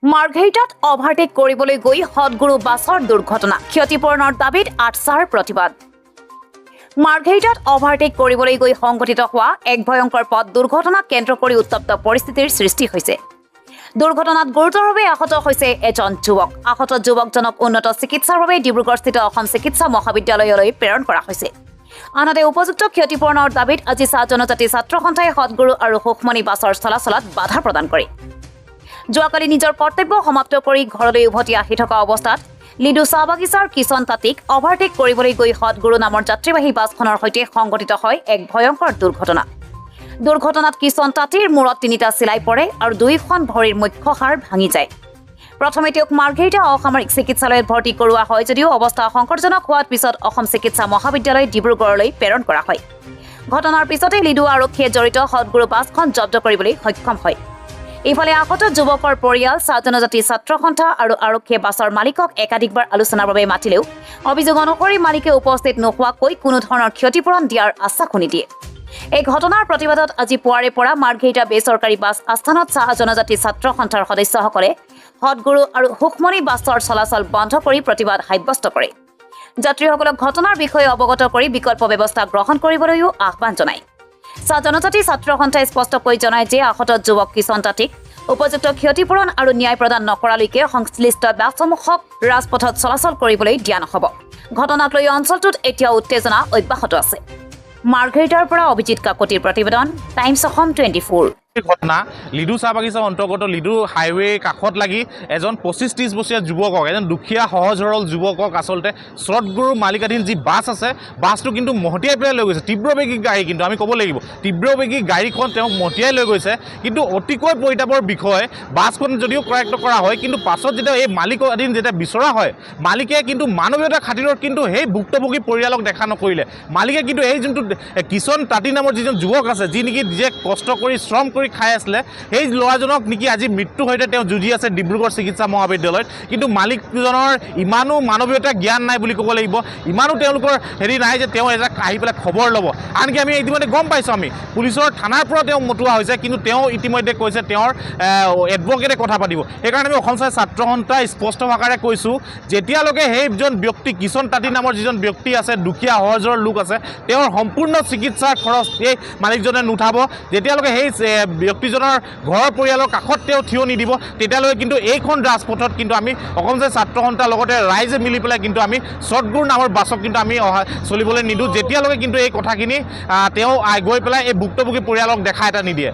মাৰ্ঘেৰিটাত অভাৰটেক কৰিবলৈ গৈ সদগুৰু বাছৰ দুৰ্ঘটনা, ক্ষতিপূৰণৰ দাবীত আটছাৰ প্ৰতিবাদ। মাৰ্ঘেৰিটাত অভাৰটেক কৰিবলৈ গৈ সংঘটিত হোৱা এক ভয়ংকৰ পথ দুৰ্ঘটনাক কেন্দ্ৰ কৰি উত্তপ্ত পৰিস্থিতিৰ সৃষ্টি হৈছে। দুৰ্ঘটনাত গুৰুতৰভাৱে আহত হৈছে এজন যুৱক। আহত যুৱকজনক উন্নত চিকিৎসাৰ বাবে ডিব্ৰুগড়স্থিত অসম চিকিৎসা মহাবিদ্যালয়লৈ প্ৰেৰণ কৰা হৈছে। আনহাতে, উপযুক্ত ক্ষতিপূৰণৰ দাবীত আজি চাহ জনজাতি ছাত্ৰ সন্থাই সদগুৰু আৰু সুখমণি বাছৰ চলাচলত বাধা প্ৰদান কৰে। যোৱাকালি নিজৰ কৰ্তব্য সমাপ্ত কৰি ঘৰলৈ উভতি আহি থকা অৱস্থাত লিডু চাহ বাগিচাৰ কিষণ তাঁতীক অভাৰটেক কৰিবলৈ গৈ সদগুৰু নামৰ যাত্ৰীবাহী বাছখনৰ সৈতে সংঘটিত হয় এক ভয়ংকৰ দুৰ্ঘটনা। দুৰ্ঘটনাত কিষণ তাঁতীৰ মূৰত তিনিটা চিলাই পৰে আৰু দুয়োখন ভৰিৰ মুখ্য হাড় ভাঙি যায়। প্ৰথমে তেওঁক মাৰ্ঘেৰিটা অসামৰিক চিকিৎসালয়ত ভৰ্তি কৰোৱা হয় যদিও অৱস্থা সংকটজনক হোৱাত পিছত অসম চিকিৎসা মহাবিদ্যালয় ডিব্ৰুগড়লৈ প্ৰেৰণ কৰা হয়। ঘটনাৰ পিছতে লিডু আৰক্ষীয়ে জড়িত সদগুৰু বাছখন জব্দ কৰিবলৈ সক্ষম হয়। ইফালে আহত যুৱকৰ পৰিয়াল, চাহ জনজাতি ছাত্ৰ সন্থা আৰু আৰক্ষীয়ে বাছৰ মালিকক একাধিকবাৰ আলোচনাৰ বাবে মাতিলেও অভিযোগ অনুসৰি মালিকে উপস্থিত নোহোৱাকৈ কোনো ধৰণৰ ক্ষতিপূৰণ দিয়াৰ আশ্বাসো নিদিয়ে। এই ঘটনাৰ প্ৰতিবাদত আজি পুৱাৰে পৰা মাৰ্ঘেৰিটা বেচৰকাৰী বাছ আস্থানত চাহ জনজাতি ছাত্ৰ সন্থাৰ সদস্যসকলে সদগুৰু আৰু সুখমণি বাছৰ চলাচল বন্ধ কৰি প্ৰতিবাদ সাব্যস্ত কৰে। যাত্ৰীসকলক ঘটনাৰ বিষয়ে অৱগত কৰি বিকল্প ব্যৱস্থা গ্ৰহণ কৰিবলৈও আহ্বান জনায়। চাহ জনজাতি ছাত্ৰ সন্থাই স্পষ্টকৈ জনায় যে আহত যুৱক কিষণ তাঁতীক উপযুক্ত ক্ষতিপূৰণ আৰু ন্যায় প্ৰদান নকৰালৈকে সংশ্লিষ্ট বাছসমূহক ৰাজপথত চলাচল কৰিবলৈ দিয়া নহ'ব। ঘটনাক লৈ অঞ্চলটোত এতিয়াও উত্তেজনা অব্যাহত আছে। মাৰ্ঘেৰিটাৰ পৰা অভিজিত কাকতিৰ প্ৰতিবেদন, টাইমছ অসম 24। ঘটনা লিডু চাহ বাগিচাৰ অন্তৰ্গত লিডু হাইৱে কাষত লাগি এজন 25-30 বছৰীয়া যুৱকক, এজন দুখীয়া সহজ সৰল যুৱকক আচলতে সদগুৰু মালিকাধীন যি বাছ আছে, বাছটো কিন্তু মহতিয়াই পেলাই লৈ গৈছে। তীব্ৰবেগী গাড়ী, কিন্তু আমি ক'ব লাগিব তীব্ৰবেগী গাড়ীখন তেওঁক মহতিয়াই লৈ গৈছে। কিন্তু অতিকৈ পৰিতাপৰ বিষয়, বাছখন যদিও কৰায়ত্ব কৰা হয়, কিন্তু পাছত যেতিয়া এই মালিকাধীন যেতিয়া বিচৰা হয়, মালিকে কিন্তু মানৱীয়তাৰ খাতিৰত কিন্তু সেই ভুক্তভোগী পৰিয়ালক দেখা নকৰিলে। মালিকে কিন্তু এই যোনটো কিষণ তাঁতী নামৰ যিজন যুৱক আছে, যি নেকি নিজে কষ্ট কৰি শ্ৰম কৰি খাই আছিলে, সেই ল'ৰাজনক নেকি আজি মৃত্যুৰ সৈতে তেওঁ যুঁজি আছে ডিব্ৰুগড় চিকিৎসা মহাবিদ্যালয়ত। কিন্তু মালিকজনৰ ইমানো মানৱীয়তা জ্ঞান নাই বুলি ক'ব লাগিব, ইমানো তেওঁলোকৰ হেৰি নাই যে তেওঁ এজাক আহি পেলাই খবৰ ল'ব। আনকি আমি ইতিমধ্যে গম পাইছোঁ, আমি পুলিচৰ থানাৰ পৰা তেওঁক মতোৱা হৈছে, কিন্তু তেওঁ ইতিমধ্যে কৈছে তেওঁৰ এডভকেটে কথা পাতিব। সেইকাৰণে আমি অসম ছাত্ৰ সন্থাই স্পষ্ট ভাষাৰে কৈছোঁ, যেতিয়ালৈকে সেইজন ব্যক্তি, কিষণ তাঁতী নামৰ যিজন ব্যক্তি আছে, দুখীয়া সহজ সৰল লোক আছে, তেওঁৰ সম্পূৰ্ণ চিকিৎসাৰ খৰচ এই মালিকজনে নুঠাব, যেতিয়ালৈকে সেই ব্যক্তিজনৰ ঘৰৰ পৰিয়ালৰ কাষত তেওঁ থিয় নিদিব, তেতিয়ালৈকে কিন্তু এইখন ৰাজপথত কিন্তু আমি অসম ছাত্ৰ সন্থাৰ লগতে ৰাইজে মিলি পেলাই কিন্তু আমি সদগুৰু নামৰ বাছক কিন্তু আমি অহা চলিবলৈ নিদিওঁ, যেতিয়ালৈকে কিন্তু এই কথাখিনি তেওঁ গৈ পেলাই এই ভুক্তভোগী পৰিয়ালক দেখা এটা নিদিয়ে।